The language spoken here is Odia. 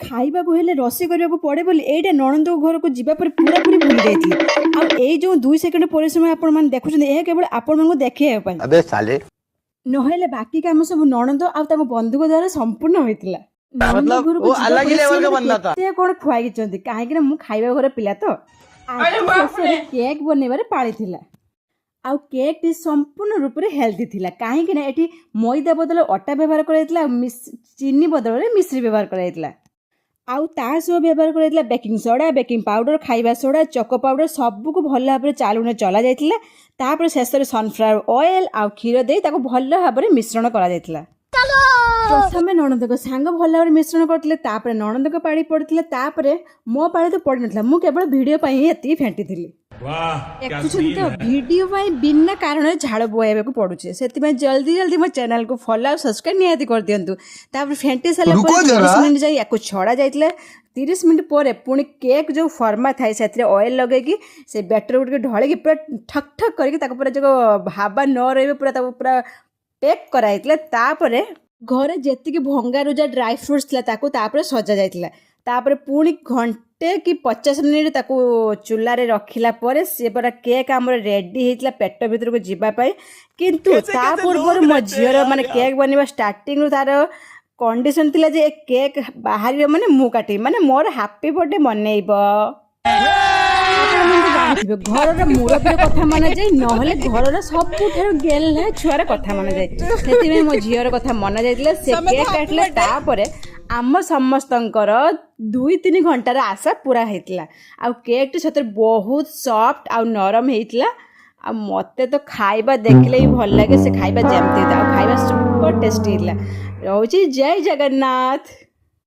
ଖାଇବାକୁ ହେଲେ ରୋଷେଇ କରିବାକୁ ପଡ଼େ ବୋଲି ଏଇଟା ନଣନ୍ଦଙ୍କ ଘରକୁ ଯିବା ପରେ ପୁରାପୁରି ଭୁଲି ଯାଇଥିଲି। ଆଉ ଏଇ ଯେଉଁ 2 ସେକେଣ୍ଡ ପରିଶ୍ରମ ଆପଣମାନେ ଦେଖୁଛନ୍ତି, ଏହା କେବଳ ଆପଣମାନଙ୍କୁ ଦେଖେଇବା ପାଇଁ। अबे साले। ନହେଲେ ବାକି କାମ ସବୁ ନଣନ୍ଦ ଆଉ ତାଙ୍କ ବନ୍ଧୁଙ୍କ ଦ୍ୱାରା ସମ୍ପୂର୍ଣ୍ଣ ହୋଇଥିଲା। ନଣନ୍ଦ मतलब ଘରକୁ वो ଯିବା अलग ही ପରେ ସିଏ लेवल का ମତେ बंदा था। କେତେ କ'ଣ ଖୁଆଇଛନ୍ତି, କାହିଁକି ନା ମୁଁ ଖାଇବା ଘର ପିଲା ତ। ଆଜି ଶେଷରେ କେକ୍ ବନେଇବାରେ ପାଳି ଥିଲା। ଆଉ କେକ୍ଟି ସମ୍ପୂର୍ଣ୍ଣ ରୂପରେ ହେଲ୍ଦି ଥିଲା, କାହିଁକି ନା ଏଠି ମଇଦା ବଦଳରେ ଅଟା ବ୍ୟବହାର କରାଯାଇଥିଲା ଆଉ ଚିନି ବଦଳରେ ମିଶ୍ରି ବ୍ୟବହାର କରାଯାଇଥିଲା। ଆଉ ତା ସହ ବ୍ୟବହାର କରାଯାଇଥିଲା ବେକିଂ ସୋଡ଼ା, ବେକିଂ ପାଉଡ଼ର, ଖାଇବା ସୋଡ଼ା, ଚକୋ ପାଉଡ଼ର। ସବୁକୁ ଭଲ ଭାବରେ ଚାଲୁଣରେ ଚଲା ଯାଇଥିଲା। ତାପରେ ଶେଷରେ ସନଫ୍ଲାୱାର ଅଏଲ୍ ଆଉ କ୍ଷୀର ଦେଇ ତାକୁ ଭଲ ଭାବରେ ମିଶ୍ରଣ କରାଯାଇଥିଲା। ପ୍ରଥମେ ନଣନ୍ଦଙ୍କ ସାଙ୍ଗ ଭଲ ଭାବରେ ମିଶ୍ରଣ କରିଥିଲେ, ତାପରେ ନଣନ୍ଦଙ୍କ ପାଳି ପଡ଼ିଥିଲା, ତାପରେ ମୋ ପାଳି ତ ପଡ଼ିନଥିଲା। ମୁଁ କେବଳ ଭିଡ଼ିଓ ପାଇଁ ହିଁ ଏତିକି ଫେଣ୍ଟିଥିଲି। वाह, क्या ଦେଖୁଛନ୍ତି सीन ତ है! ଭିଡ଼ିଓ ପାଇଁ ବିନା କାରଣରେ ଝାଳ ବୁହାଇବାକୁ ପଡ଼ୁଛି। ସେଥିପାଇଁ ଜଲ୍ଦି ଜଲ୍ଦି ମୋ ଚ୍ୟାନେଲକୁ ଫଲୋ ଆଉ ସବସ୍କ୍ରାଇବ୍ ନିହାତି କରିଦିଅନ୍ତୁ। ତାପରେ ଫେଣ୍ଟି ସାରିଲା रुको ପରେ जरा। 30 ମିନିଟ୍ ଯାଇ ୟାକୁ ଛଡ଼ା ଯାଇଥିଲା। 30 ମିନିଟ୍ ପରେ ପୁଣି କେକ୍ ଯେଉଁ ଫର୍ମା ଥାଏ, ସେଥିରେ ଅଏଲ୍ ଲଗେଇକି ସେ ବ୍ୟାଟରକୁ ଟିକେ ଢଳିକି ପୁରା ଠକ୍ ଠକ୍ କରିକି ତାକୁ ପୁରା ଯେଉଁ ହାବା ନ ରହିବ, ପୁରା ତାକୁ ପୁରା ପେକ୍ କରାଯାଇଥିଲା। ତାପରେ ଘରେ ଯେତିକି ଭଙ୍ଗାରୁଜା ଡ୍ରାଇ ଫ୍ରୁଟ୍ସ ଥିଲା, ତାକୁ ତାପରେ ସଜା ଯାଇଥିଲା। ତାପରେ ପୁଣି ଘଣ୍ଟେ କି 50 ମିନିଟ୍ ତାକୁ ଚୁଲାରେ ରଖିଲା ପରେ ସିଏ ପୁରା କେକ୍ ଆମର ରେଡ଼ି ହେଇଥିଲା ପେଟ ଭିତରକୁ ଯିବା ପାଇଁ। କିନ୍ତୁ ତା ପୂର୍ବରୁ ମୋ ଝିଅର ମାନେ କେକ୍ ବନେଇବା ଷ୍ଟାର୍ଟିଂରୁ ତାର କଣ୍ଡିସନ୍ ଥିଲା ଯେ ଏ କେକ୍ ବାହାରିବ ମାନେ ମୁଁ କାଟିବି, ମାନେ ମୋର ହାପି ବର୍ଥଡେ ମନେଇବ। ଆପଣମାନେ ତ ଜାଣିଥିବେ, ଘରର ମୁରବୀର କଥା ମନାଯାଏ, ନହେଲେ ଘରର ସବୁଠାରୁ ଗେହ୍ଲା ଛୁଆର କଥା ମନାଯାଏ। ସେଥିପାଇଁ ମୋ ଝିଅର କଥା ମନା ଯାଇଥିଲା। ସେ କେକ୍ କାଟିଲା, ତାପରେ ଆମ ସମସ୍ତଙ୍କର 2-3 ଘଣ୍ଟାର ଆଶା ପୁରା ହେଇଥିଲା। ଆଉ କେକ୍ଟି ସତରେ ବହୁତ ସଫ୍ଟ ଆଉ ନରମ ହେଇଥିଲା। ଆଉ ମୋତେ ତ ଖାଇବା ଦେଖିଲେ ହିଁ ଭଲ ଲାଗେ, ସେ ଖାଇବା ଯେମିତି ହେଇଥିଲା। ଆଉ ଖାଇବା ସୁପର ଟେଷ୍ଟି ହେଇଥିଲା। ରହୁଛି, ଜୟ ଜଗନ୍ନାଥ।